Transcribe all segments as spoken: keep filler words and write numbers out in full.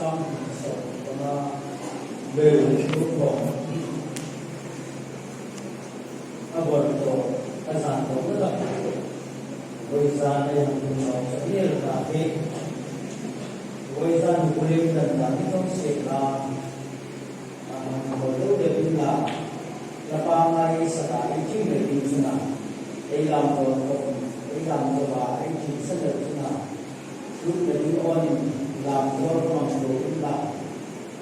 Sang sawm panga, Beirut tukhawm a bawr tawk, a zan tawk na tak. Vawizan ei hang tum nawk sa mial ta hi. Vawizan bulim dan dan ni tawk si la. A hang hawl lo deu inla. La pangngai sa ta ei thim le ding chun a. Ei lam tawk tawk, ei lam tawk a, ei thim sa deu chun a. Lut le ding awnin lam tawk mang lo inla.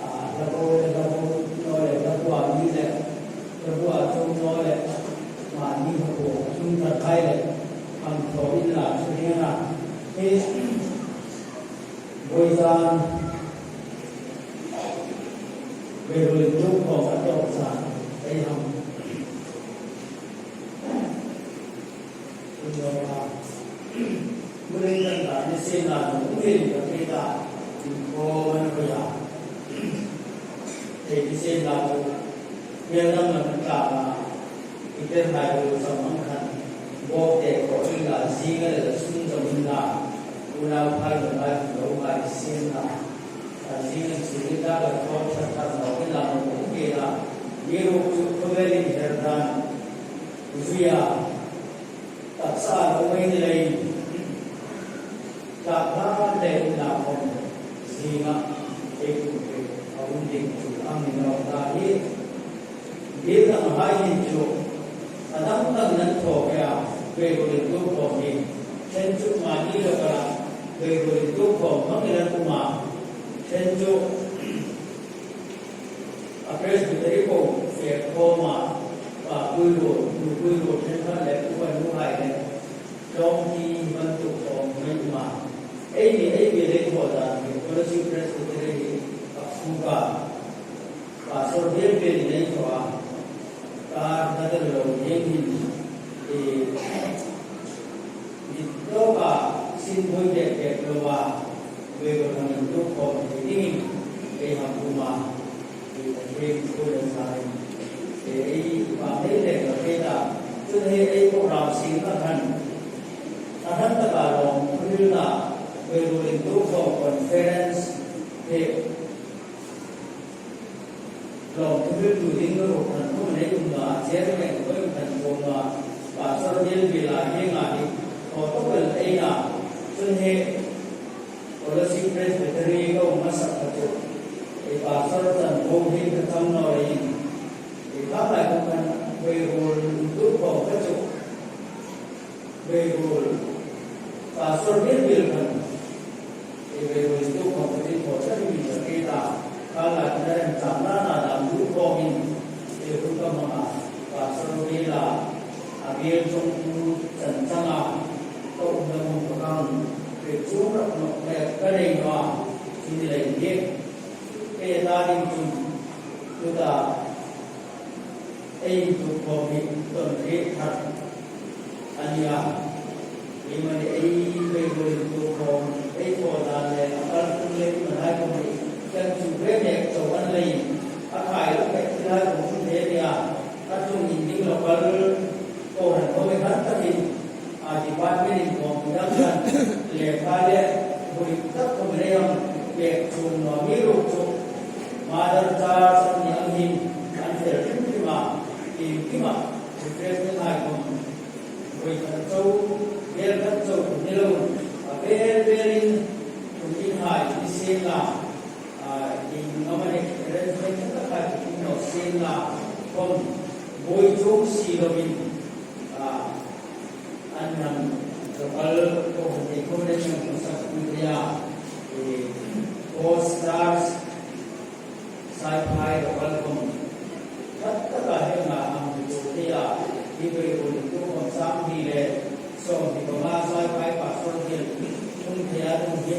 A, la bo le la bo naw le la bua mi le, la bua chau naw le, mani ha bo, tum ta khai le, hang thaw inla, chu ding a na. He, vawizan, Beirut tukhawm a tawk sa, ei hang. Bulim dan dan ni sien la, bulim dan ni ta, ko man ko ya. Te ni sien la ko, ya lam lam ta la, iter hai ko sa mang khan, bok te ko in la, zi ga le sun sa min la, u la phai lo la, lo ga ni sien la, a zi ga sien la, ko cha cha lo ke la, ko ke la, ye ro ko ve ni her dan, zuya, Taksa lo mai ni lei. Taksa le la khom zinga ei kum pe a um ding chu ang ni lo ta hi. Bil dang hai hin chu a dang dang nan thaw ke a, Beirut tukhawm hi. Chen chu mani lo ka, Beirut tukhawm hmang ni la kum a. Chen chu A Presbytery ko fe khoma, pa pui ro, nu pui ro, then khan le, upa nu hai le, dong ti man tu khom mai ma. Ei ni, ei ni le thaw dan ni, Kolasib Presbytery hi, a phu ka. Pastor Bial Bial ni nei thaw a. Ka na ta lo ni hin, e, ni to ka, sin boi de de lo wa. Vei ko thang in tu khom thei dingin ei hang tum a, ei ta thei tu le sa in, ei pa nei le ka thei ta, chun hei ei program siem ta khan, a hran taka lawm thuhrilna, Vei ko in tu khom conference, hei, Lawm thuhriltu ding ruok khan khawm nei um naw a, chairman khawm khan khawm naw a, Pastor Bial Bial a hieng a hi, thaw tawk el ei na, chun hi, Kolasib Presbytery ka um a sak kha chu, ei Pastor chan bo hi ka chang naw leiin, ei khanglai khawm khan Vei ko in tu khom ka chu, Vei ko, Pastor Bial Bial khan, ei Vei ko in tu khom ka tin thaw tlat min ka ti ta, khanglai khan a remchang nana dam tu khom in, ei hun ka hmang a, Pastor Bial a, a biel chungtu chan chang a, ka umna hmun ka khang, pe chung rak nawk le ka nei naw a, chu ni lei hi, pe ta ding chun, tu ta, Ei intukhawm hi tawn hriet thar a nih a. Ei mani ei Vei ko intukhawm, ei thaw dan le a kal tum le ei mani hai ko ni. Kan chu ve mek chau an leiin a khai lo pek thil hai ko hmu thei a nih a. A tlung in ding lo kal ko han ko ve han takin A department inkhawmpui dang khan lekha le buoi tak khawm nei ang pek chuong naw mi ruok chu Mother Church an ni ang hin an fel hrim hrim a, iengkima refreshment hai khawm buoi khat chau, vel khat chau khawm ni loin a vel velin kum in hai ni sien la, a, ieng amanih arrangement tak tak hai khawm ni naw sien la khawm buoi chuong si loin, a, An hnam local ko hung ti ko le chang ko sak pui thei a, e, ko stars, sci-fi local ko. Ṭha taka he nga ang ko thei a, hi ko ko ko ko sang hi le, sawm hi ko nga sci-fi pastor hi, hung thei a hung hi.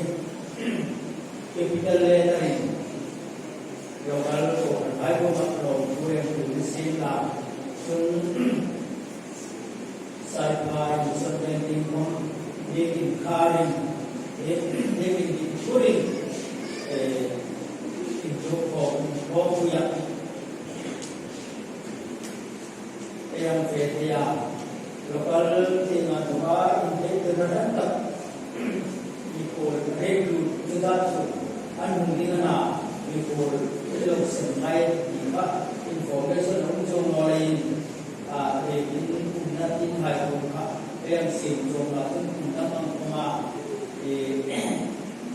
Capital letter in, local ko, hai ko mak lo, ko em ko ni sien la, sun, Sci-fi, mission painting khawm, biekin kharin, biekin dik thurin, eh, intukhawm, inkhawmpui a. Ei hang fe thei a, local tienga ṭuma inthei tirna hran tak, mi pawl hei tu, tu zat chu, an hung ding a na, Ei lo sem ngai ti kha information a um chuong naw leiin, a, ei in umna tin hai kuom kha ei hang siem chuong a, chun umna hmang khawma, e,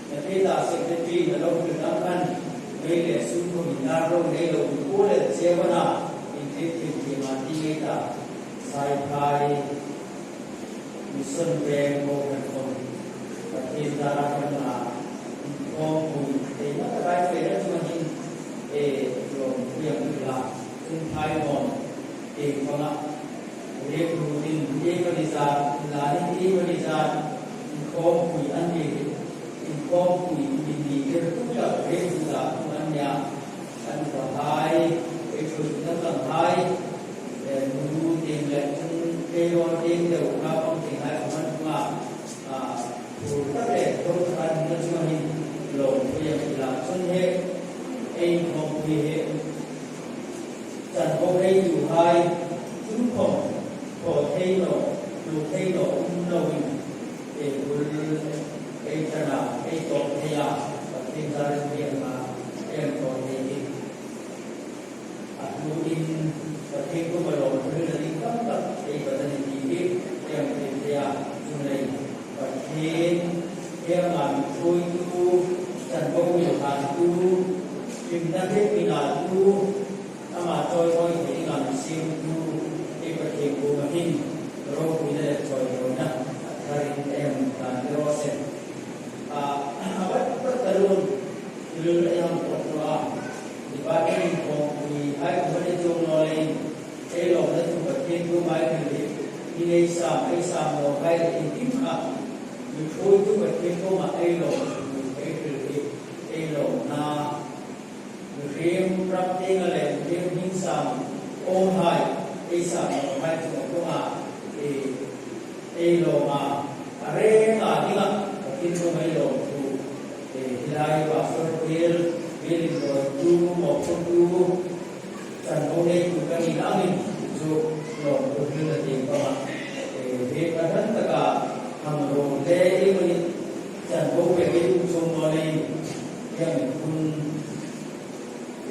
na pe ta secretary na lo hril dang khan, mei le sum khawm inhnar ro nei lo, mi kuo le cheu a na, in thil thil thil ma ti ngei ta, Saiphai Mission Veng bo kan khawm, Pathien zara kan la, inkhawmpui, ei na ka dai fe na chuan hin, e, lawm riang la, chun phai lawm, e, panga, Riektu ding, ei pali zat, la ding, ei pali zat, inkhawmpui an ni hi, inkhawmpui ni ni tirtu tak riektu zat an nia, an fahai, ei ṭhuoitu dangdang hai, eh, nu ding le chun, keihawn ding deu, naupang ding hai, an hung a, a, phur tak le, tho tak an hung a chuan hin, lawmthu ei hang ti la, chun he, ei inkhawmpui hi, Chanvo neituhai, chu khawm, thaw thei naw, hlu thei naw um loin, ei bul, ei ṭan a, ei tawk thei a, Pathien zarin biak a, ei tawk thei hi. A hluin, Pathien kuoma lawmthu hrilna ding tam tak, ei bat a ni ti hi, ei hang thei thei a, chuleiin, Pathien, ei hang ṭhuoitu, chanvo mi hlantu, hlimna hriet mi naltu, Ama chawimawi thei dinga mi siemtu ei Pathien kuoma hin ropuina le chawimawina a tharin ei hang tlan ni raw se. A, a bat bat ta lawm, thil ei hang tawk naw a. Department inkhawmpui hai kuoma ni chuong naw leiin ei lawmna thu Pathien kuoma ei hril hi, mi ei sam, ei sam naw hai le inkim kha, mi ṭhuoitu Pathien kuoma ei lawmthu ei hril hi, ei lawmna Mihriem ram tienga le mihriem hming sam awmhai, ei sam awmhai chunga kuoma, e, ei lawm a, a renga dinga, Pathien kuoma ei lawmthu, e, hi lai Pastor Bial, Bial inlawitu, mawphurtu, chanvo neitu ka ni angin, chu lawmthu hrilna ding panga, e, hi ka hran taka, hang ro le, ei mani, chanvo pek ei um chuong naw leiin, hieng hun,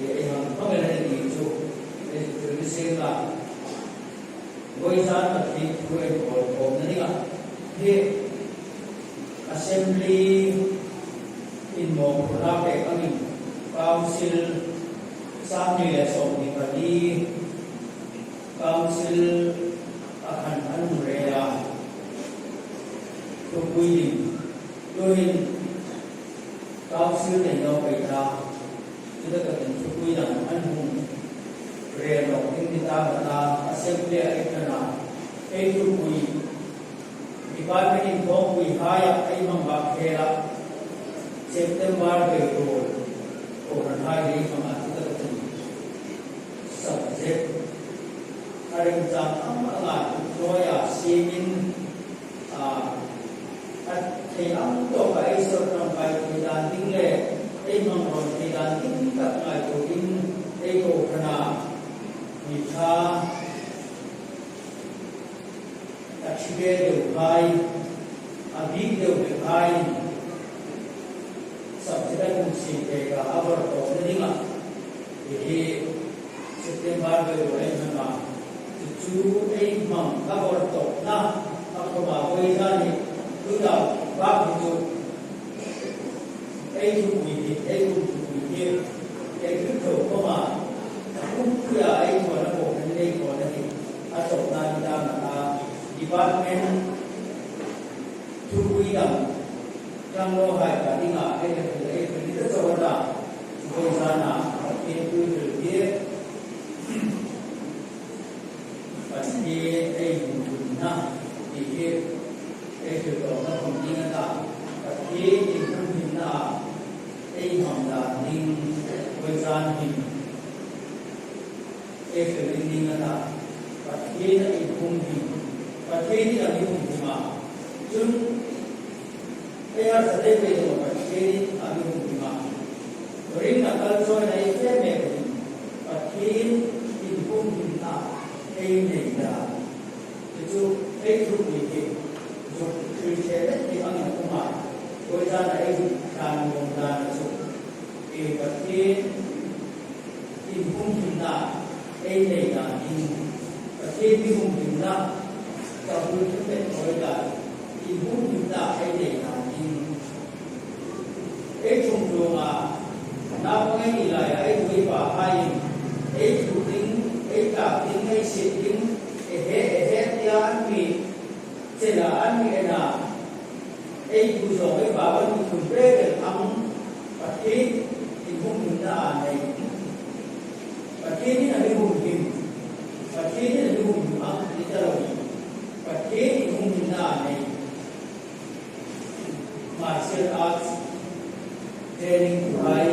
Ei hang hmang el a ni ti chu, ei chu ni seng la. Vawizan Pathien thu ei pawl khawmna dinga, hi Assembly in mawphurna pek angin, Council, sanghni le sawmhni pali, Council a khan an hung rel a, thupui ding. Tuhin Council nei naw pei ta, chuta takin thupui dang an hung rel nawk ding ni ta ka ta, Assembly-a ei ṭan a, ei thupui, Department inkhawmpuihaia ei hmang bak khela, September ve ruol, kohranhai ei hmang a, chuta takin subject a remchang ang anga, hnuoia siemin, a, a thei ang tawka ei sawr ṭangkai thei dan ding le, ei hmang rawn thei dan ding tak ngaituoin ei kohran a, mi ṭha, a thi ve deuhai, a bik deu deuhai, subject a hung siem peka a vawrtawkna dinga, hi hi, September ve ruol ei hmang a, chu chu ei hmang ka vawrtawkna a khawma vawizan hi, tuta bak hi chu ei thupui hi, ei kum thupui hi, ei thil tho khawma, a kumpuia ei thawna pawh kan ei thawna hi, a tawpna ni ta a, department thupui dang, ṭang naw hai ta dinga, ei thil, ei thil ni ta chauh a ta, chu vawizana, Pathien thu hril hi, Pathien ei hung hlimna, ti hi, ei thil tawpna khawm ding a ta, Pathien ei hung hlimna, ei hmang dan ding, vawizan hin, ei thil ding ding a ta, Pathien ei hung hlim, Pathien ei hung hlim a, chun, Ei harsa deu deu Pathienin a mi hung hlim a. Ringna kal chawina ei fe mek hin Pathien inhung hlimna ei nei dan. Chu chu ei thupui hi zuk hril ṭhe mek hi a mi um a. Vawizana ei zuk hlan nuom dan chu. Pathien inhumhimna ei nei dan ding, Pathien mi humhimna ka bul thupet naw dan inhumhimna ei nei dan ding. Ei chungchunga naupang ei ni laia ei nu ei pahaiin ei ṭhu ding, ei tlak ding, ei sit ding, ehe ehe tia an mi chena an mi ena, ei bu zawng ei bau an mi thun pek el ang, Pathien inhumhimna a nei. Pathienin a mi humhim, Pathienin a mi humhim ang ti ta lo. Pathien inhumhimna a nei. Martial arts training tuhai,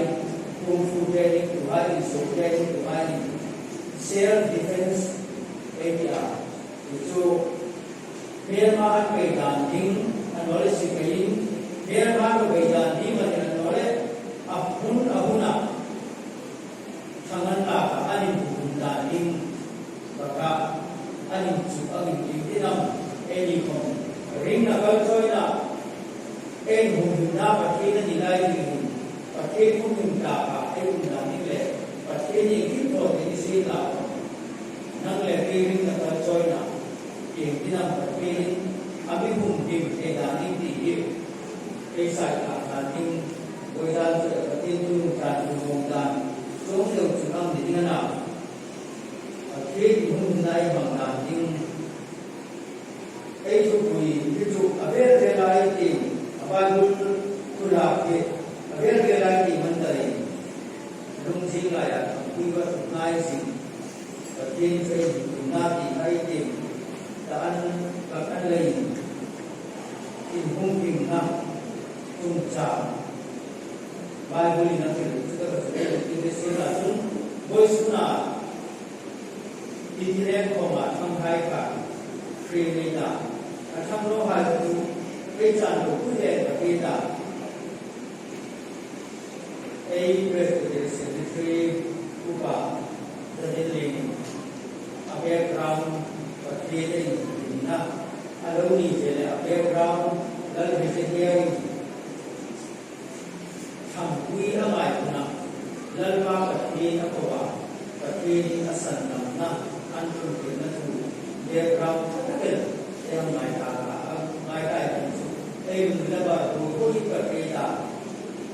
kung fu training tuhai, insuo training tuhai, self defense ei ti a. Chu hmelma an bei dan ding, annawleh sikaiin hmelma an bei dan ding, annawleh a hun a huna thang an laka an inhumhim dan ding, baka an inchuk ang, iengtin am eini khawm ringna kalchawina ei humhimna Pathien a ni lai ding hin, Pathien humhim tlaka ei um dan ding le Pathien iengkim thaw ding ni sien la khawm, nang le kei ringna kalchawina iengtin am Pathienin a mi humhim ei dan ding ti hi ei sawi tlak dan ding. Voizan chu Pathien thu ṭan thu hawng dan chuong deu chu ang ni ding a na. Pathien inhumhimna ei hmang dan ding. Ei thupui hi chu a vel vela ei tiem, a Bible thu lak hi a vel vela ei tiem an ta leiin, lungzing laia thupui va thuk ngai zing. Pathien chu ei inhumhimna ti ei tiem ta an, ka kan leiin inhumhimna chungchang Bible-in a hril chu ka ka chu ei inhumhim sien a chun, vawisuna Bethlehem khawma thanghai kha hre nei ta, a thang nawhai chu ei chan ropui le ka hre ta. Ei Presbytery Secretary Upa Zaninlien a background Pathien ei inhumhimna a lo ni zie le a background Lal Hezekiah thangpui a ngai huna, Lalpa Pathien a ko a, Pathienin a sandamna, an ṭawngṭaina thu, background ṭha tak el ei hang ngai ta, a ngai ta ei hang chu ei lung le bar ro ro hi ka hre ta.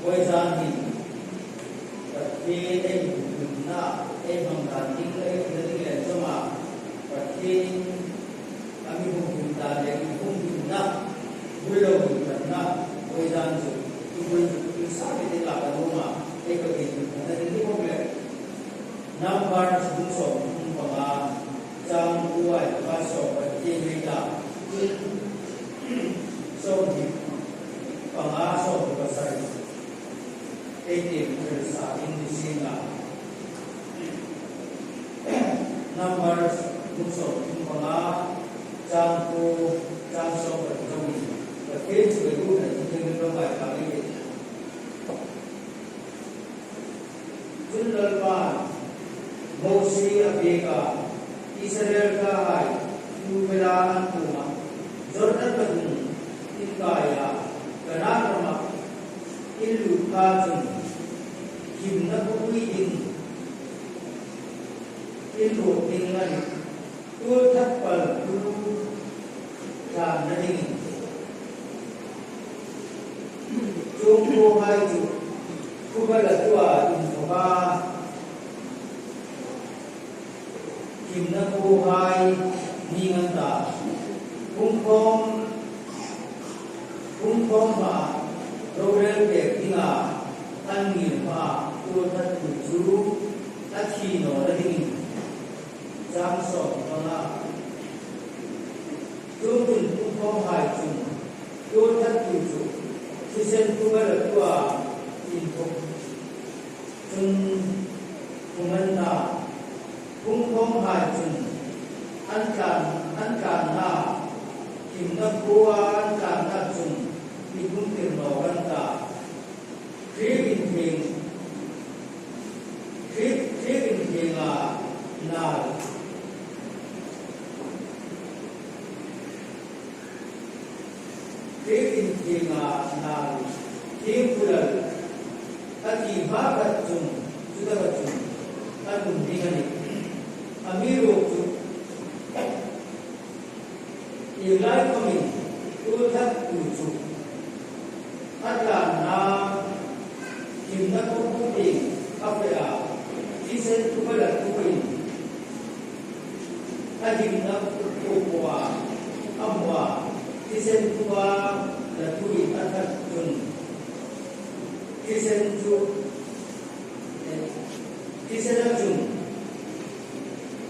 Vawizan hin Pathien ei inhumhimna ei hmang dan ding, ei hril ding le chawma Pathienin a mi humhim dan le inhumhimna bul lo inṭanna, vawizan chu i bul chu i sa ke te la ka nuom a, ei ka ke chu ka na ding ni bawk le. Numbers bung sawmthum panga, chang kuo a inthawka sawm pahni tieng ei ta. Sawmhni panga, sawmhni pasari. Ei tiem hril sa ding ni sien la. Numbers bung sawmthum panga, chang kuo, chang sawm pahni zawng ni. Pathien thu ei hrilna ding lo ngai ta ei tih. Chun Lalpan Mosie a pêk a, Israel mihai thu vela an kuoma, Jordan vadung in kaia, Kanaan rama in lut pha chun, himna khuopui ding in ruot ding a nih. Tuolthat pal tu tlanna dingin chuong khuohai chu khuoba la tua inthawka himna khuohai ning an ta. Pungkhawm, pungkhawm hmaa rorêl pêk dinga an ngîr hmaa tuolthat tu chu a thi nawna dingin. Chang sawm panga. Chuongchun pungkhawmhai chun tuolthat tu chu thisen khuoba la tua inthawk chun hung an ta. Pungkhawmhai chun an tlan, an tlanna, himna khuoa an tlanna chun mi tlungtir nawk an ta. Hriek inthieng, hriek, hriek inthienga nal. Hriek inthienga nal, thiempu lal A thi hma khat chun, chu taka chun, a tum ding a nih. Amiruokchu, ieng lai khawmin, tul thattu chu, a tlanna, himna khawpui tieng, a fe a, thisen thupa la tuin, a himna khawpui a, a hmu a, thisen thupa la tuin a that chun, thisen chu, eh, thisena chun,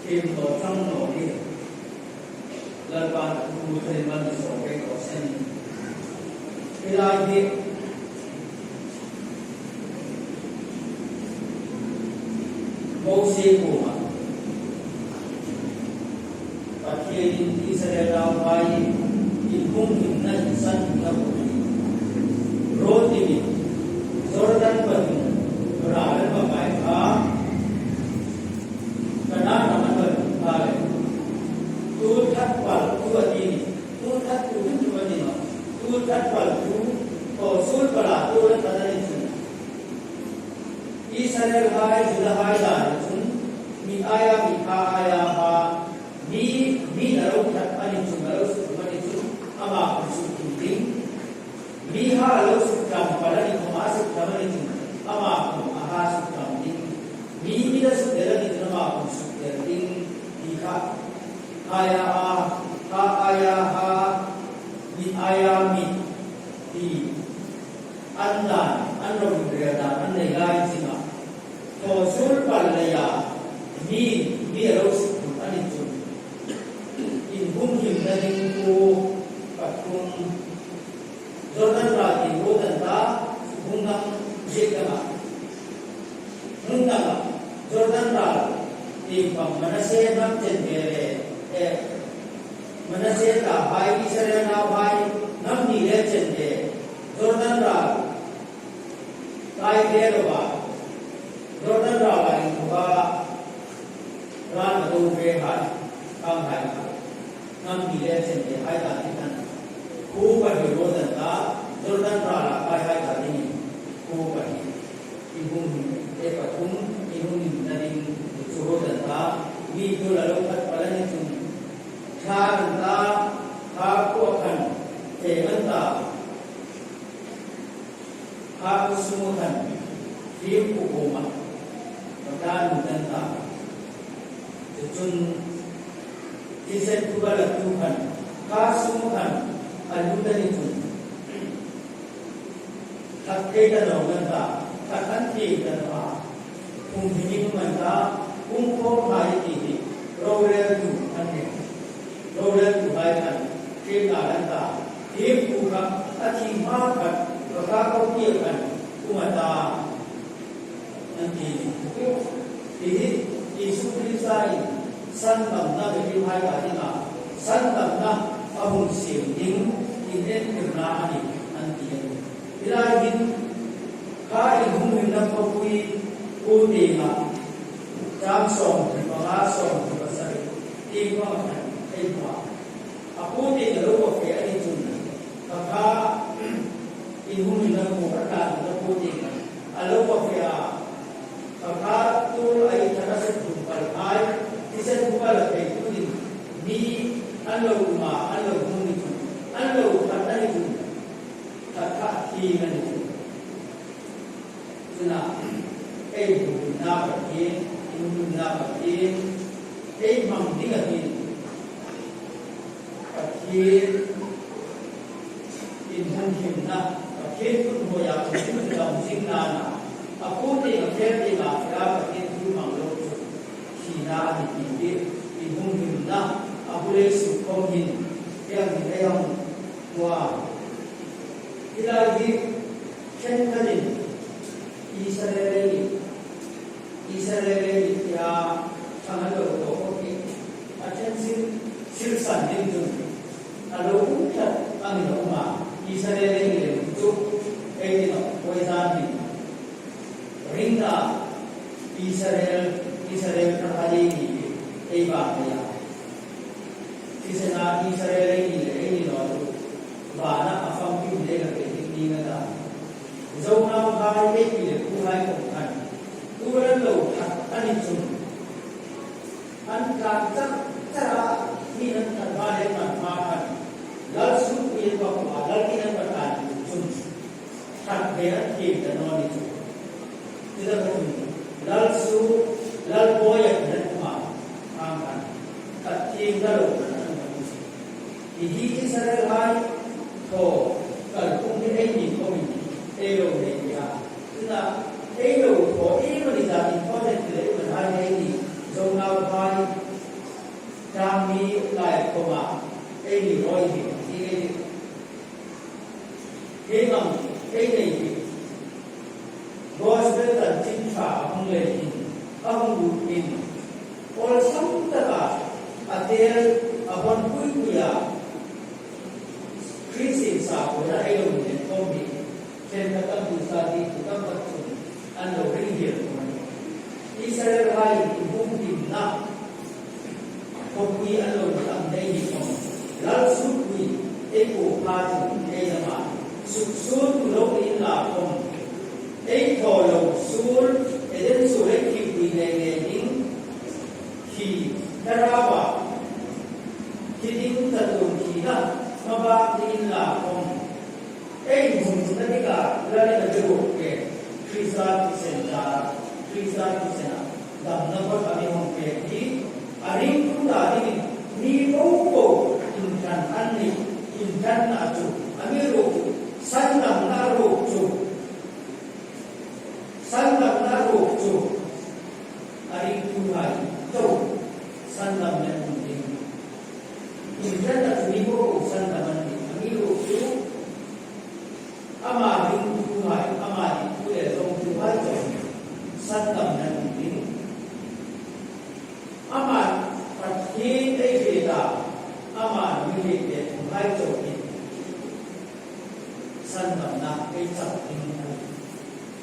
thiem naw chang naw ni. Lalpan thu thei man so ke ko sen. Hi lai hi Mosie kuoma Pathienin Israel nauhai inhung himna insan himna bûk hi, ro ti mi, Jordan pathum, ral an va kai kha, Kanaan ram an va lut kha le, tul that paltu a ti ni, tul thattu hin chu a ni naw, tul that paltu, thaw suol pala tul a that a ni chun. Israelhai, Judahai dan chun, mi aia, mi pha aia, mi, mi a lo that a ni chun, a lo suk a ni chun, ama khawm suk ding. Mi ha a lo suk tam pal a ni khawma a suk tam a ni chun, ama khawm a ha suk tam ding. Mi, mi a suk der a ni chun, ama khawm suk der ding. Ti kha, aia a, ha aia ha, mi aia mi. Ti an dan, an ro inrêl dan, an nei lai zing a. Thaw suol pal leia, mi, mi a lo suk a ni chun. Inhung himna ding khuo pathum. Jordan ral tieng ruot an ta, hung dang ziek dang a. Hung dang a, Jordan ral tieng pang Manasse hnam chen ve le, eh, Manasse tlahai Israel nauhai hnam hni le chen ve, Jordan ral kai ve lova, Jordan ral a inthawka ran a do ve hai, khanghai kha, hnam hni le chen ve hai ta ti khan, khuo pahni ruot an ta, Jordan rala kaihai ta dingin, khuo pahni, inhung him, e pathum, inhung himna ding chu ruot an ta, mi tul a lo that pal a ni chun, thla an ta, kha khuo khan, fe an ta, kha khuo sunga khan, fimkhur kuoma, va tlan an ta. Chu chun, thisen thupa la tu khan, kha sunga khan, a lut a ni chun, that thei ta naw an ta, that an thiem ta naw a. Hung himhim an ta, hung khawm hai ti hi, rorêltu an nih. Rorêltuhai khan, thiem ta an ta, fimkhur kha, a thi hma khat, va kha ko tia khan, um a ta. An ti. Hi hi, Isu Krista in, sandamna mihriem hai ta dinga, sandamna a hung siem ding, inentirna a nih, an ti a nih. Hi lai hin, kha inhung himna khawpui, khuo tienga, chang sawmhni panga, sawmhni pasari, tieng panga khan, ei hmu a. A khuo tienga lo va fe a ni chun, kha kha, inhung himna khuo a tlan a khuo tienga, a lo va fe a. Kha kha tul a inthawka suk dum pal hai, thisen thupa la pêktu ding, mi an lo um a, an lo hung ni chun, an lo that a ni chun, that kha a thiem a ni chun. Chun, ei hmuna Pathien, hmuna Pathien, ei hmang ding a hin, Pathien, inhung himna, Pathien thut hnuoia Pathien thut dam zingna, a khuo tienga, a fel tienga, a Pathien thu hmang lo chu, thina a ni ti hi, inhung himna, a bu lei suk khawm hin, hieng hi ei hang hmu a. Hi lai hi, ṭhenkhatin, Israel ei nih, Israel ei nih tia ṭhang an lo thaw khawp hi, a ṭhen sir, sirsan ding chun a lo um tlat angin a um a, Israel ei ni lem chu ei ti naw, vawi zan hin ring ta, Israel, Israel ṭhahnem ni ei vang nei a. Thisena Israel ei ni le ei ni naw chu, vana a famkim le ka pe ding ni nga ta. Zo nauhai ei pi le puhai Pakhat Lal in an ṭan chun, ṭhat ve an thieng ta naw ni chu. Chu taka chun, Lal chu, Lal Bawi a ṭan a, ang khan, ṭhat thieng ta lo ṭan a ni chu. Hi hi Israelhai thaw kalpui hi eini khawmin ei lo nei a. Chun ei lo thaw, eini zat inthaw zet le ei man hai eini, Zo nauhai, ṭhang mi lai khawma eini rawi hi, ti ei. Hi ngam ei nei hi. Gospel chanchin ṭha a hung lei hin, a hung lut hin, awlsam taka a tel, a hon pui pui a, Krist in sakhuona ei lo nei khawm hi, ṭhenkhat am tu sa ti tu tam tak chun an lo ring hiel khawm a nih. Israelhai inhumhimna khawpui an lo ni am nei hi khawm, Lal sukpui ei po pha chun ei lam a, suksuoltu lo ni inla khawm, ei thaw lo suol, Eden suol ei thipui ngei ngei ding, khi Thlarau a, khi ding ta tuom khi na, ma bak ni inla khawm, ei hmuna dika Lal in a mi ruok pek, Krista thisen ta, Krista thisena damna khawm a mi hawng pek hi, a ringtu ta dingin mi po po inṭhan an nih, inṭhanna chu a mi ruok chu, sandamna ruok chu, sandamna ruok chu, a ringtuhai chau sandamna um ding. Inṭhanna chu mi po po sandam an nih, a mi ruok chu, ama ringtuhai, ama ringtu le zawngtuhai chau sandamna um ding. Ama Pathien ei hriet a, ama mi hriet le tuhai chau hin sandamna ei chang ding a nih.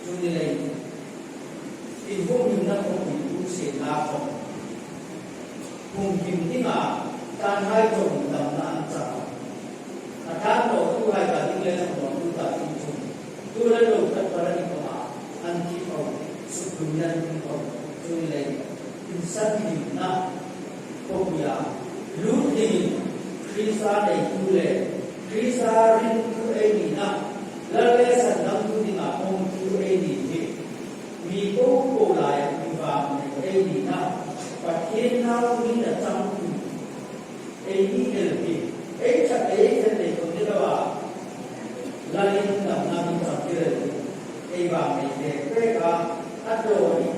Chu ni leiin, inhumhimna khawpui tu sien la khawm, humhim dinga ṭhanhai chau hin damna an chang a. A ṭhan nawtuhai ta ding le ṭhat nawtu ta ding chun, tu le lo ṭhat pal a ni khawma, an thi khawm, sukdum an tum khawm, chu ni leiin, insanhimna khawpuia lut dingin Krista neitu le Krista ringtu ei nina, Lal le sandamtu dinga hawngtu ei ni hi, mi po po laia mi vang nei ei nina, Pathien nau nina changtu ei ni el hi, ei ṭhat ei ṭhat ei khawm ni lo a, Lal in damna mi chang tir el hi, ei vang nei pek pek a, a tawp a nih.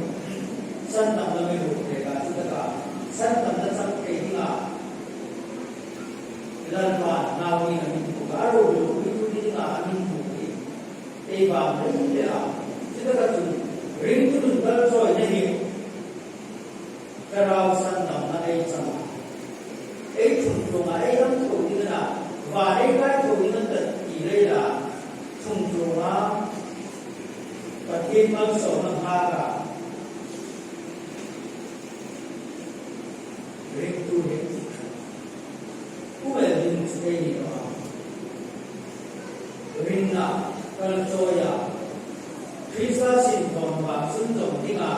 Sandamna mi ruok pek a, chu taka sandamna chang thei dinga Lalpa nau nina mi ruok a, a ruok lo mi tu dinga a mi ruok hi, ei vang nei le a, chu taka chun ringtu nun kal chawina hi, Thlarau sandamna ei chang a. Ei ṭhung ṭhunga ei dam tho ding a na, van ei kai tho ding a na ti lei la, ṭhung ṭhunga Pathien malsawmna nghak a, ringtu hi um el ding chu ei ni naw a. Ringna kal chawia, Krista sinthaw vang sunzawm dinga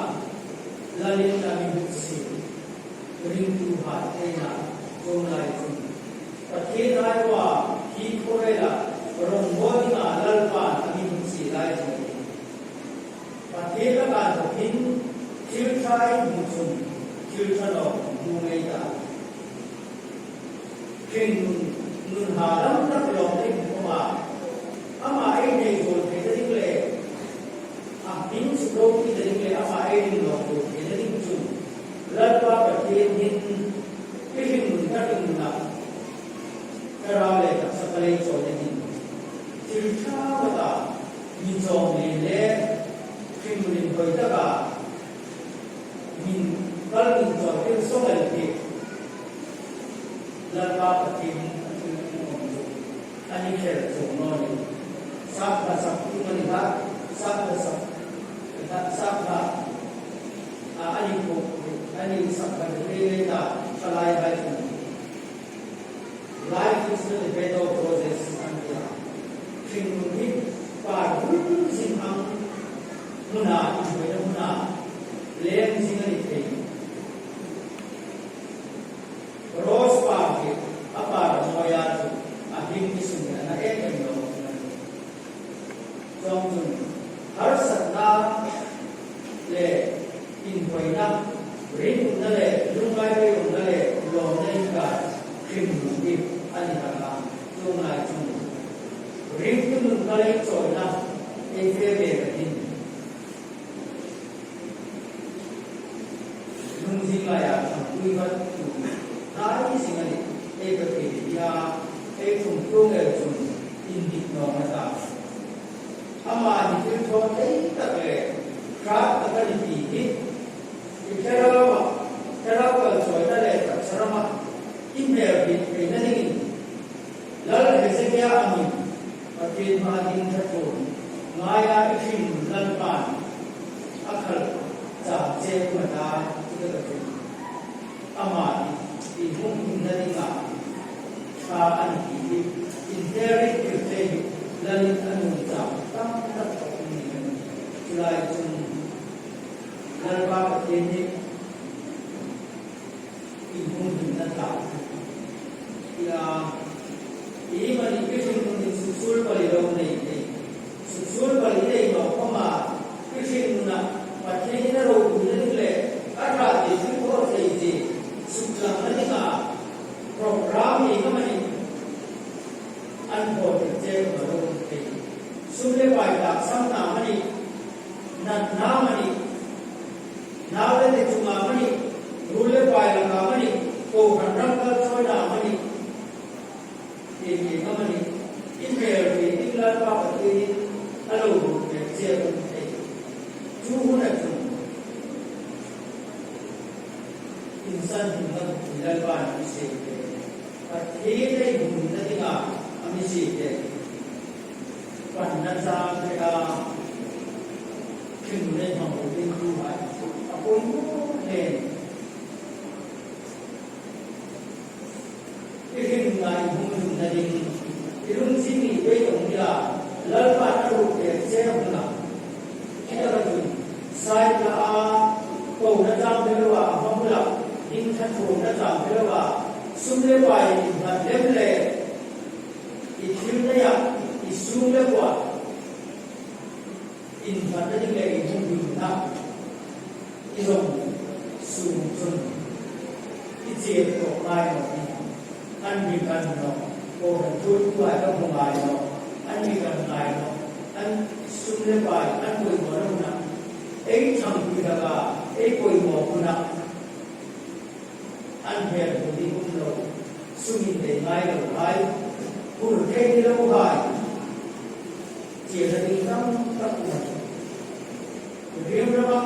Lal in a mi hung sie, ringtuhai theina, chuong lai chun Pathien ai wa hi khawvela rawngbawl dinga Lalpan a mi hung sie lai chun, Pathien laka hin thil ṭha ei hmu chun, thil ṭha nawk hmu ngei ta. Hringnun, nun ha lam tak lawm ei hmu khawma, ama ei nei zuol theina ding le, a hming suk lo theina ding le, ama ei ring nawk zuol theina ding chun, Lalpa Pathien hin i hringnun tak inla, Thlarau le taksa kal ei chawina hin, thil ṭha mata, mi chawm le le, hringnun inhawi taka min kal, min chawm, thil sawng el hi, Lalpa Pathien a thil hming awm chu a ni kher chuong naw ni. Sak hla sak tu a ni hla, sak hla sak, sak hla, a, a ni ko, a ni sak hla te ngei ta, ka lai hai chun. Life is not a bed of roses, an ti a. Hringnun hi par vul zing ang hmuna, inhawi hmuna lem zing a ni thei. Rose par hi a par mawi a chu, a hming hi sung a Ngai chun, ringtu nun ka lei chawina ei fe ve ka hin. Lungzing laia ṭhangpui vat tu hnai zing a nih. Ei Pathien hi a, ei ṭhungtu ngei chun indik naw a ta. Ama hi thil thaw thei tak le hrât tak a ni ti hi, i thlarau, thlarau kalchawina le taksa rama i hmel hriet theina dingin Lal Hezekia angin Pathien hmaa ding ṭha thuom ngaia i hringnun Lalpan a khal chang che um a ta, chu taka chu ama hi i hung himna dinga ṭha a ni ti hi inhriettir thei hi lalin a nuom chang tam tak tak a ni a nih. Chu lai chun Lalpa Pathien hi i hung himna ṭha. Ia, iemani i hringnun suksuol pali lo nei thei. Suksuol pali nei naw khoma i hringnuna Pathienin a ropuina ding le a ṭha ti thil thaw thei che, suklang na dinga program ieng amanih an thaw tir che khom a lo um thei. Sum le pai tlaksangna amanih, natna amanih, nau le te chunga amanih, ruol le pai laka amanih, kohran ram kalchawina amanih, ieng ieng amanih, i hmel hriet ding Lalpa Pathienin a lo ruk pek che a um thei. Chu huna chun insan himna Lalpan a mi siem pek. Pathien ei hmuna dinga a mi siem pek. Panna chang pek a, hringnun ei hmang dingtuhai, a poimaw hle. I hringnun ei hmuna ding, i lungzing ni pei tong dia, Lalpan a ruk pek che a hung a. Chu taka chun, Saitla a, kona chang pek lo a, a hmang la, ding ṭha thuomna chang pek lo a, sum le pai innghat lem le, i thil neia, i sum le pai innghatna ding le i hung himna, i zawng sung chun i chier tawk ngai naw ding. An mi kan naw, kohran ṭhuoituhai ka hmu ngai naw, an mi kan ngai naw, an sum le pai, an poimawna huna, ei ṭhangpui taka, ei poimaw huna an hmel hmu ding um lo, sum indei ngai lohai, hur thei ni lohai, chier ding tam tak um a nih. Rim rama,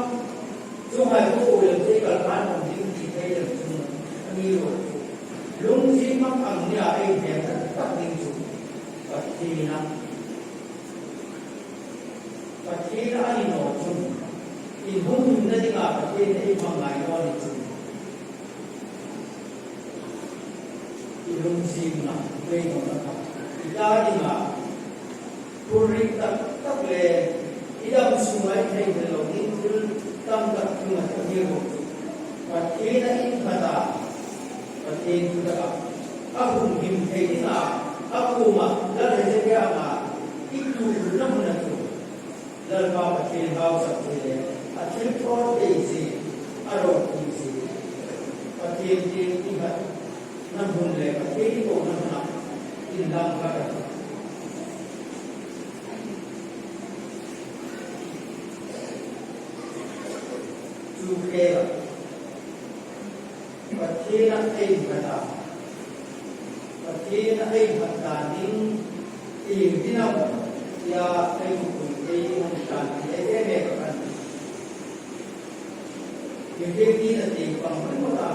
chuonghai po po le te kal khan awm ding ti thei lem chun a ni lo. Lungzing mang ang nia ei hmel tak tak ding chu Pathien a, Pathien a ni naw chun, i hung himna dinga Pathien ei hmang ngai naw ni chun, i lungzingna, i hmel nawna kha, i ta dinga, phurrit tak tak le, i dam sunga i thei hle lo ding thil tam tak tlung a ta ni ro. Pathien a innghat a, Pathien thu taka a hung him thei dinga, a kuoma, Lal Hezekia anga i tuorna huna chu Lalpa Pathien hausa che le, a thil thaw thei che, a ropui che. Pathien tieng i hmangna hmun le Pathien i kona hmuna inlang ka ta. Chu khela Pathien a ei hmang a, Pathien a ei hmang dan ding, ieng tin am, tia ei hmutuhai ei hmang dan ding ei hmang a. Mihriem tina tieng pang hmang a,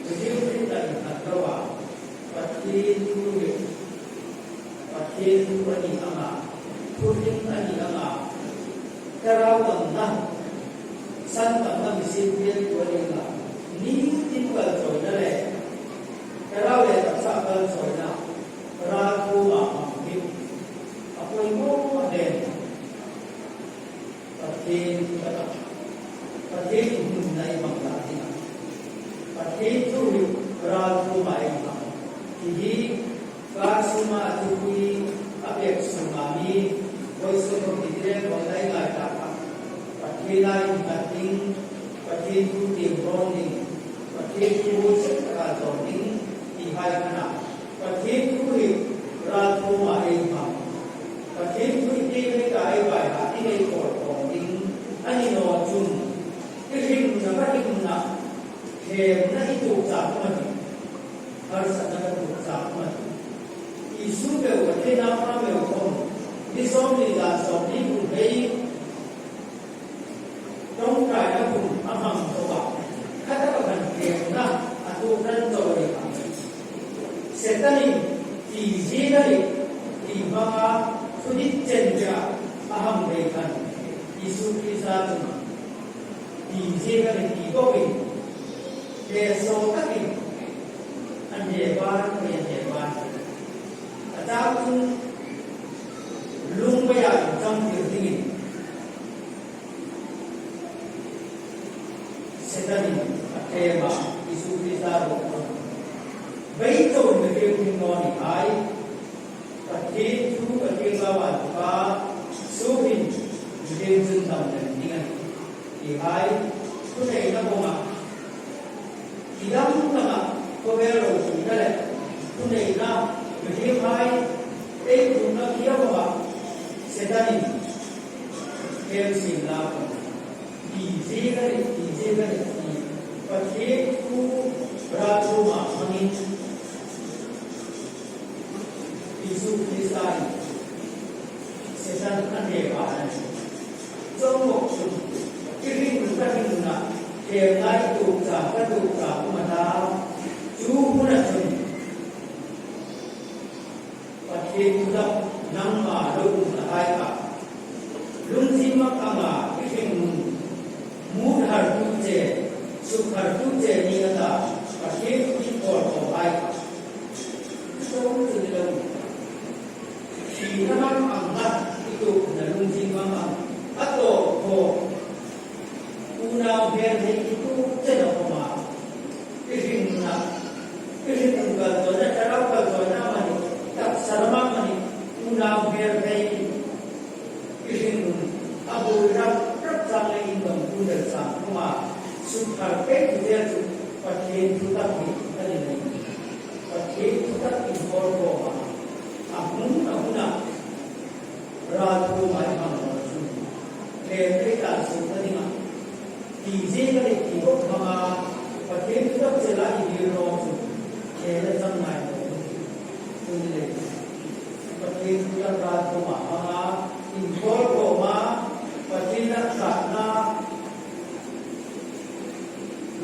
mihriem tina innghat lo a, Pathien thu hi Pathien thu a ni ang a, thuhring a ni ang a, thlarau damna, sandamna mi siem pêktu a ni ang a, ni tin kalchawina le, thlarau le taksa kalchawina, ralthuoma hmang hi a poimaw hle. Pathien thu taka, Pathien hmuna i hmang dan ding a, Pathien thu hi ralthuoma ei hmang. Hi hi, kar suma a thupui a pêk sunga mi, voisun ko ti te ko lai lai ta ka. Pathien a innghat ding, Pathien thu tieng rawn ding, Pathien thu buotsai taka zawm ding, ti hai ka na. Pathien thu hi Khêmna i tuok chak um a tih. Harsatna ka tuok chak um a tih. Isu meu, Pathien naupang meu khawm, ni sawmli zan sawmli kum hei ṭawngṭaina kum a hmang tawh a, khataka khan khêmna a tuok ran chau a ni kha. Setanin ti ziek a nih ti hmanga, thudit chen chen a hang vei khan Isu Krista chun ti ziek a nih ti bawkin, hlesaw takin an hne ban, an hne ban. A chang chun lungbeia inchangtir dingin Setanin a khêm a, Isu Krista ruok chun, "Beichawin mi hriemhim naw ni hai. Pathien thu, Pathien lau an tuka sukin mi hriemhim chun dam lem ding a nih," ti hai. Thuneina bawma i dam dama khawvel ro tum na le thuneina, mihriemhai ei tumna kia bawma Setanin khêmsin la khawm, ti ziek a nih, ti ziek a nih ti Pathien thu Lalpa hmangin Isu Krista hi Setan a hne ban a nih. Chuong bawk chun, i hringnun, ka hringnuna, khêmna i tuok chak, ka tuok chak um a ta. Chu huna chun Pathien thu tak nangma lo umna hai kha, lungzing mang anga i hringnun mut hartu che, suk hartu che ni a ta, Pathien thu i pawlkhawm hai kha. Chuong chu ni lo. Thina mang ang kha i tuokna lungzing mang ang a tawk thaw. Unau hmel hei i tuok chena khawma i hringnuna, i hringnun kalchawina, thlarau kalchawina amanih, taksa lama amanih, unau hmel hei i hringnun a buoi rap rap chang le indawng tum rel chang khawma, suk har pei tu vel chu Pathien thu tak hi a ni lei. Pathien thu tak inpawlkhawma, a hmun a hmuna Lalpa hmang naw chun, khêmna i tlan suok ta dinga, ti ziek a nih ti bawk hmanga, Pathien thu tak chela i dil naw chun, khêmna chang ngai naw chun, chun ni lei. Pathien thu tak Lalpa hmanga, inpawlkhawma, Pathien a ṭhatna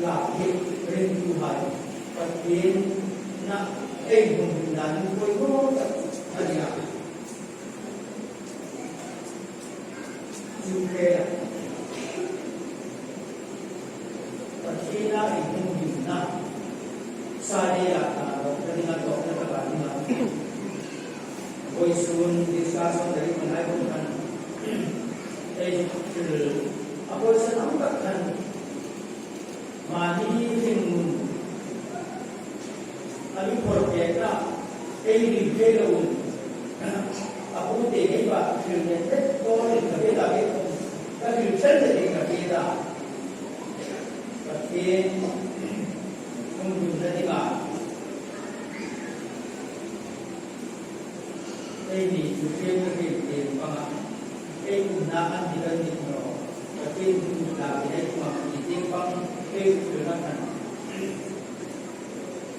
lak hi ringtuhai, Pathien na ei hung hin dan poimaw tak a ni a. Chu khela, Pathien a ei hung hinna, sa dei a ka lo, ka dinga tawk, ka ka dinga. Vawisun discussion ka ring manai bawk khan, ei, a question ang tak khan, mani hringnun a mi phawrh pekna, ei ring thei loin, a pute ngei ba hril nget nget tawkin ka hriet a, ka hril ṭhen ṭhetin ka hriet a. Pathien hung hinna dinga, eini chu hriemna hrim hrim panga, ei umna an dik an dik naw, Pathien hung hinna ei kum ang ti tieng pang ei hrilna khan,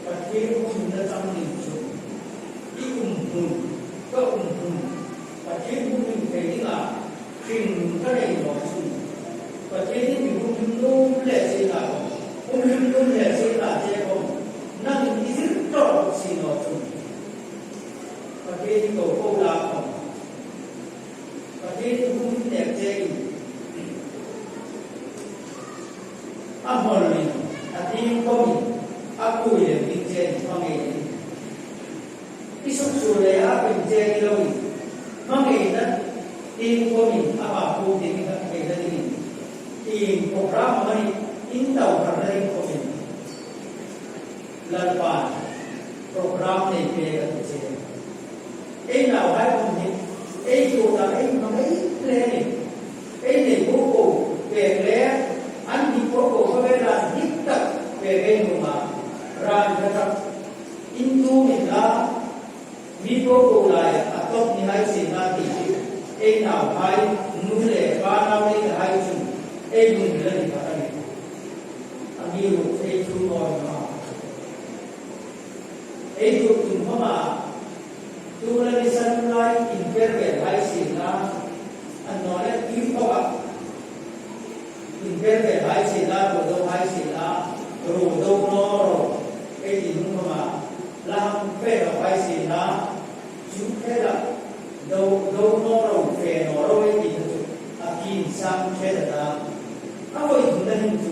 Pathien hung hinna chang ding chu i um hmun, ka um hmun, Pathien hung him thei dinga hringnun ka nei naw chun, Pathienin mi hung him nuom le sien a khawm, hung him nuom le sien a che khawm, nangin i zir tawk si naw chun, Pathienin ko ko la khawm, Pathienin hung him nek chein, a hmawlin, a tieng khawmin, a kuoi lem ding chein hmangai ding. I suksuol leia peng che ni loin, hmangaina tieng khawmin a va pu ding, hmangaina dingin, in program amanih, in tau harna ding khawmin, Lalpan program nei pek a ti che. Ei nauhai khawm hi, ei tuokna, ei hmangai hle ni, ei nei po po pek le, an dik po po khawvela dik tak pek ei nuom a, ran khat tak in tum inla, mi po po laia a tawp ni hai sien a ti hi, ei nauhai, nu le pa nau nei ta hai chun, ei lungrila ni khat a nih. Amiruokchu ei thu Inbel ve hai si la, annawleh tui thaw a. Inbel ve hai si la, ruo do hai si la, ruo do naw ro. Ei ti hung khawma, la hang fe ro hai si la, chu fe la, do, do naw ro, fe naw ro, ei ti chu. A kim sang fe la ta. A voi thum na hin chu.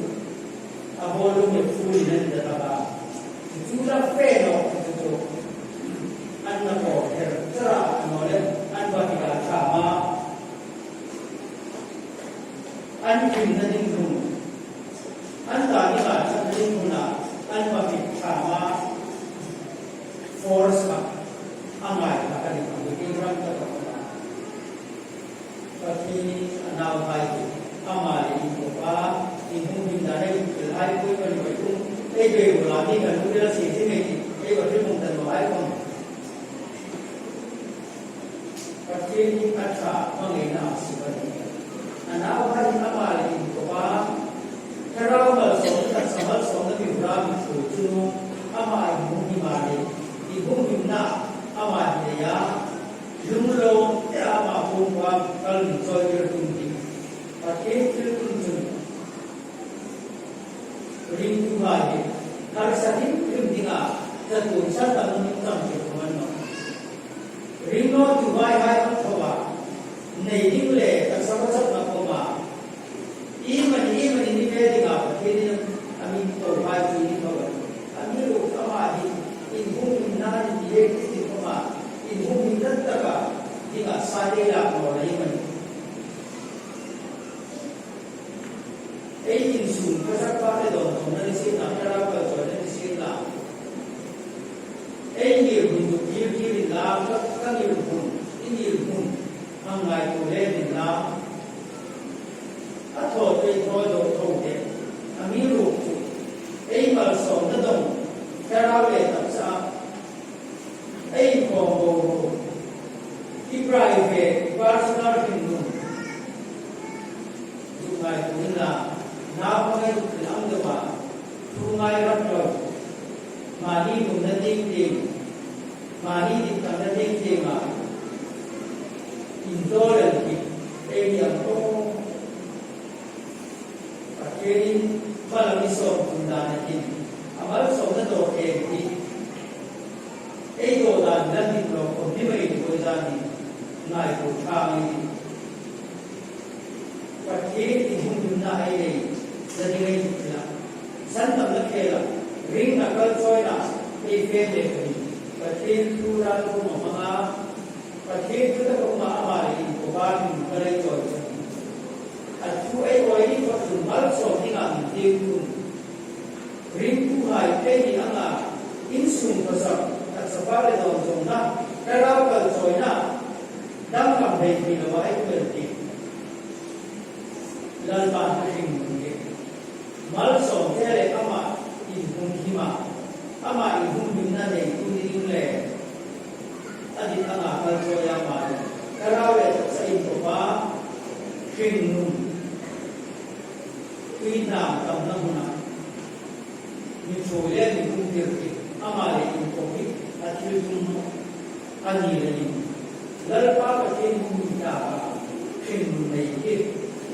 A bawlung le full nen da ta ba. Chu la fe naw chu chu. An na ko her chara annawleh an va ti ka tha ma. An kim na ding hung. An ta ni ka chan ding hung na. An va ti tha ma. Force ka. A ngai ka ka ni ka ni ram ka ka. Pathienin a nauhai chu ama le inkopa, inhumhimna le inthilhai pui pali pai tum, ei bei bula mi kan hung bel si si mei ti, ei va hre mong tan lo hai khom. Pathienin a ṭha hmangaina a suk a nih. A nauhai ama le inkopa, thlarau malsawmna, taksa malsawmna mi bula mi thu chu, ama inhumhim a le, inhumhimna ama hi nei a, Lunglawm te ama pum pam kal min chawi tir tum ding. Pathien thil tum chun. Ringtuhai hi harsa hrim hrim dinga, chatuon sandamna min chang tir khom an nawh. Ringtuhai hai an tho a, nei ding le taksa hmachakna khom a, Iemani, iemani ni fe dinga Pathienin a mi tohai chu ni tho a. Amiruokchu ama hi inhumhimna ni ti hi Kristien khoma inhumhimna taka dinga sa ei lak naw la iemani. Ei insung kha sak pa te dawn dawnna ni sien la, thlarau kalchawina ni sien la. Ei ngirhmun chu kir kir inla, ka, ka ngirhmun, i ngirhmun hang ngaituo le inla. A thaw te thaw dawk tho te, amiruokchu ei malsawmna dawng, thlarau le taksa, ei khawm bo bo, i private, i personal hringnun. Zuk ngaituo inla, nau hmang ei zuk thil ang deuh a, thu ngai rak lo, mani nunna ding ding, mani dik tangna ding ding a, indawl an tih, ei ni ang aw. Pathienin mal a mi sawm tum dan a hin, a malsawmna dawk em hi, ei dawk dan la dik lo khom ni mai ni voi dan ni, ngaituo ṭha mai ni. Pathien inhumhimna ei nei, la ding ei zuk hril a. Sandamna khela, ringna kalchawina, ei fe ve ka ni. Pathien thu ral tum a hmang a, Pathien thu taka um a, ama le inkopa hringnun ka lei chawi chun. A thu ei awi ni thaw chun malsawm dinga min tieng chun. Ringtuhai ei ni anga, insung khawsak, taksa pa le dawn zawngna, thlarau kalchawina, danglam hei hei loa ei tel tih. Lalpan a hringnun hi. Malsawm te le ama inhumhima, ama inhumhimna neitu ni ding le, a dik anga kalchawi ama le, thlarau le taksa inkopa hringnun, tuihnam tamna huna, mi ṭhuoi le mi hung tir hi, ama le inkop hi, a thil tum a ni leiin, Lalpa Pathien hung mi ta a, hringnun nei hi,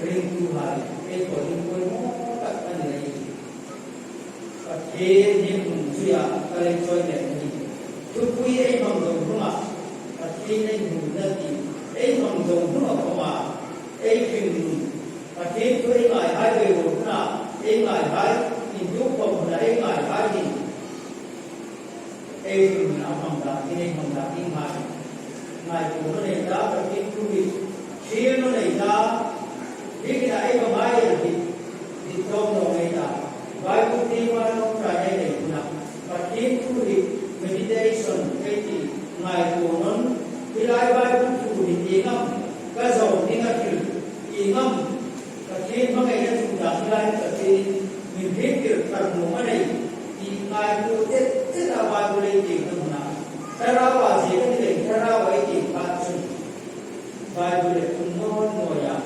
ringtuhai, ei thaw ding poimaw tak a ni leiin. Pathien hringnun chu a ka lei chawi mek a nih. Thupui ei hmang zo hnunga, Pathien ei hmu na ti, ei hmang zo hnunga khoma, ei hringnun. Pathien thu ei ngaihai ve ro huna, ei ngaihai, intuok khawm huna ei ngaihai hin. Ei hringnun a hmang dan, ei hmang dan, ei ngai. Ngaituo naw nei ta, Pathien thu hi. Hriel naw nei ta. Biekin ei va ngai el hi. Dit tawk naw nei ta. Bible ti ma naw try nei nei huna. Pathien thu hi meditation, ei ti, ngaituo nawn. Hi lai Bible thu hi ieng am ka zawng dinga thil, ieng am Pathien hmangaina thu dang hi lai Pathienin min hriettir thar nuom a nei ti ngaituo chet chet a Bible ei tieng huna. Thlarau a ziek a ni lei, thlarau ei tieng pha chun. Bible ei tum nawn naw a.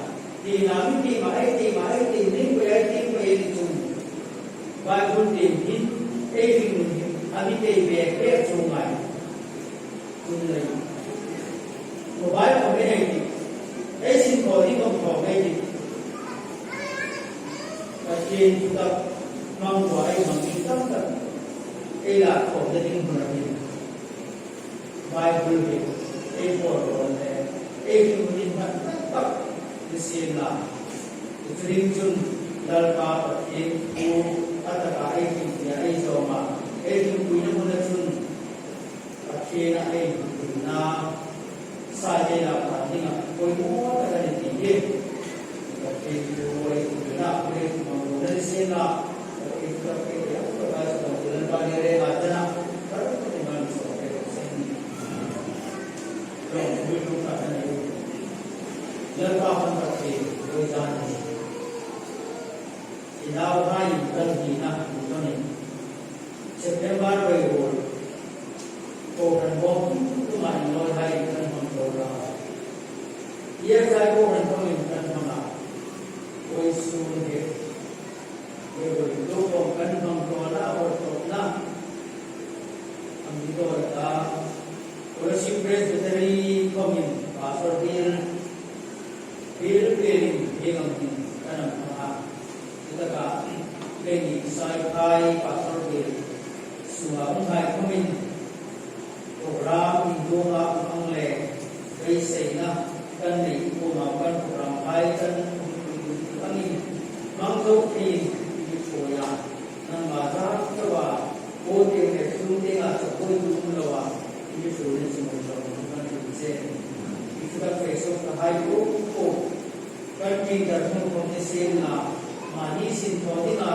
Ti na mi ti ma ei ti ma ei ti mi pui ei ti pui ei ti chun. Bible tieng hin ei hringnun hin a mi tei bek bek chu ngai. Chun lei. Mobile khom ei nei tih, ei sinthaw ding khom khom ei tih. Pathien thutak hmang khom ei hmang ding tam tak ei la khom ta ding hun a nih. Bible hi ei bawrdawn le ei hringnun inhmang tak tak ni sien la. Chu ding chun Lalpa Pathien thu a taka ei hringtir ei zawm a, ei hringpuina hmuna chun Pathien a ei hringna sa ei la ta dinga poimaw tak a ni ti hi. Pathien thu ei hringna, ei hmang lo ni sien la. Ei ka, ei ka, ei ka, ei ka, ei ka, ei ka, Lalpa hmang tak a ni. Lalpa hmang tak hi, voi zan hi. I nauhai kan hmangna, kan hmang. September voi ruol. Kohran bawm tum tum a inlawihai kan hmang tho a. I zai kohran khawmin kan hmang a. Vawisun hi. Voi ruol, kohran kan hmang tho a, vawisun na. An ni tawk ta. Kolasib Presbytery khawmin Pastor Bill, Bill Perin hieng ang hin kan hmang a. Chutaka, Lengin Saiphai Pastor Bill sunga umhai khawmin program induonga um ang le beiseina kan nei kuoma kan programhai kan um ang in hmang zo thei in i mi ṭhuoi a. Nangma zar chauha, aw tieng le sum tienga chapuitu um loa, i mi ṭhuoi ni chu mo lo, kan ṭhuoi che. I thutak Facebook-a hai po po, kan ṭingkar hmun khom ni sien la, mani sinthaw dinga,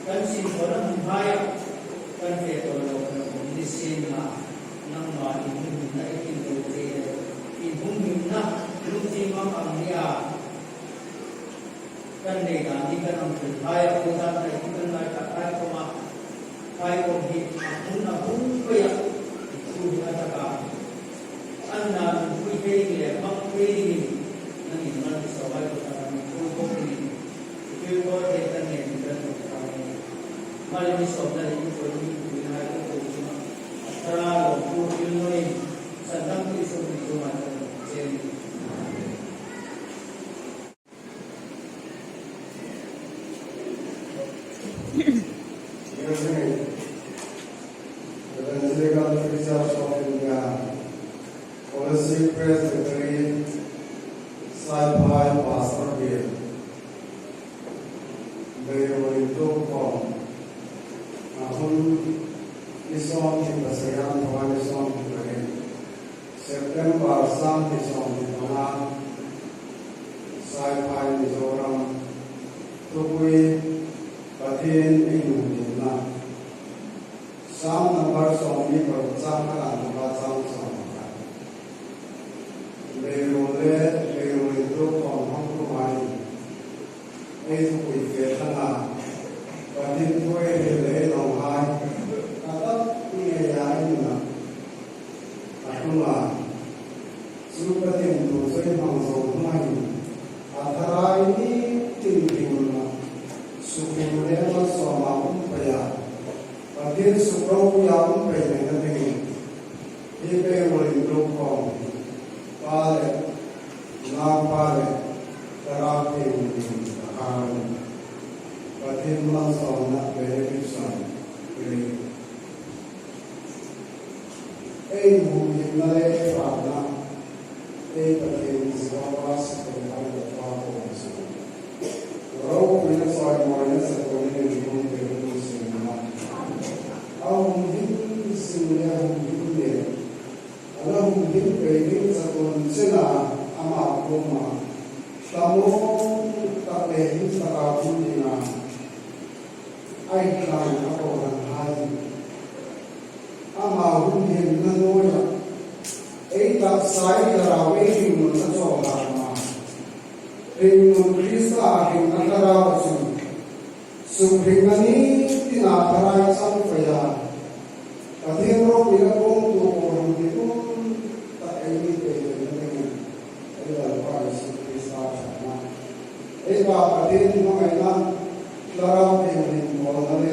kan sinthawna hmunhai a, kan fe tawl lo kan khom ni sien la, nangma inhumhimna ei tlung che le, inhumhimna lungthim ang ang nia. Kan nei dan ding kan ang hril hai a, aw zan hai kan lai tak hai khoma, hai khom hi a hun a hun pei a, i thu hi a taka. An na min pui thei ding le hmang thei dingin, nangin mal mi sawm hai khom a min pui khom dingin, i thil bawr thei kan nei ding kan hril hai. Mal mi sawm na le in pui mi pui hai khom pui chunga. A thara lo pui thil lo in, sandam ti sum ti chunga kan chen. Evangelical Free Church of India, Kolasib Presbytery, Saiphai Pastor Bill, Beiruol intuok khom, a hun ni sawmhni pasari, thaw ni sawmhni pariet. September sangni sawmhni panga, Saiphai Mizoram, thupui Pathien ei hmangna. Sam number sawmhni paruk chang khat a nuom chang sawm khat. Beiruol le, Beiruol intuok khom hmangtuhai. Ei thupui fe thanga, Pathien thu ei hril le ei lawnghai, a tak ngei a ei nuna. A tlunga, chu Pathien thu ei hmang zo hnunga hin, a tharai ni tin hringna, sukhring le malsawma um pei a, Pathien suk ropuia um pei theina dingin, hi Beiruol intuok khom, Pa le, Naupa le, Thlarau Thienghlim hmingin, Pathien malsawmna benediction ei, ei hmang himna le ei hrâtna, ei Pathien Jehova Sihai le Pa kuoma chun ropuina, chawimawina, chatuonin ei hung pêk ding sien a. A humhim zing le humhim le, a la humhim pei ding chatuon chena ama kuoma thlamuong tak le him taka hung dinga ei thlangna kohranhai, ama humhimna hnuoia ei taksa, ei thlarau, ei hringnun a chawlhar ma. Hringnun Krista hringna thlarau chun, sukhringna ni tina tharai chang pei a, Pathien ropuina puongtu kohran ditum tak ei mi pei theina dingin, ei Lalpa Isu Krista ṭhatna, ei Pa Pathien hmangaina, Thlarau Thienghlim bawlna le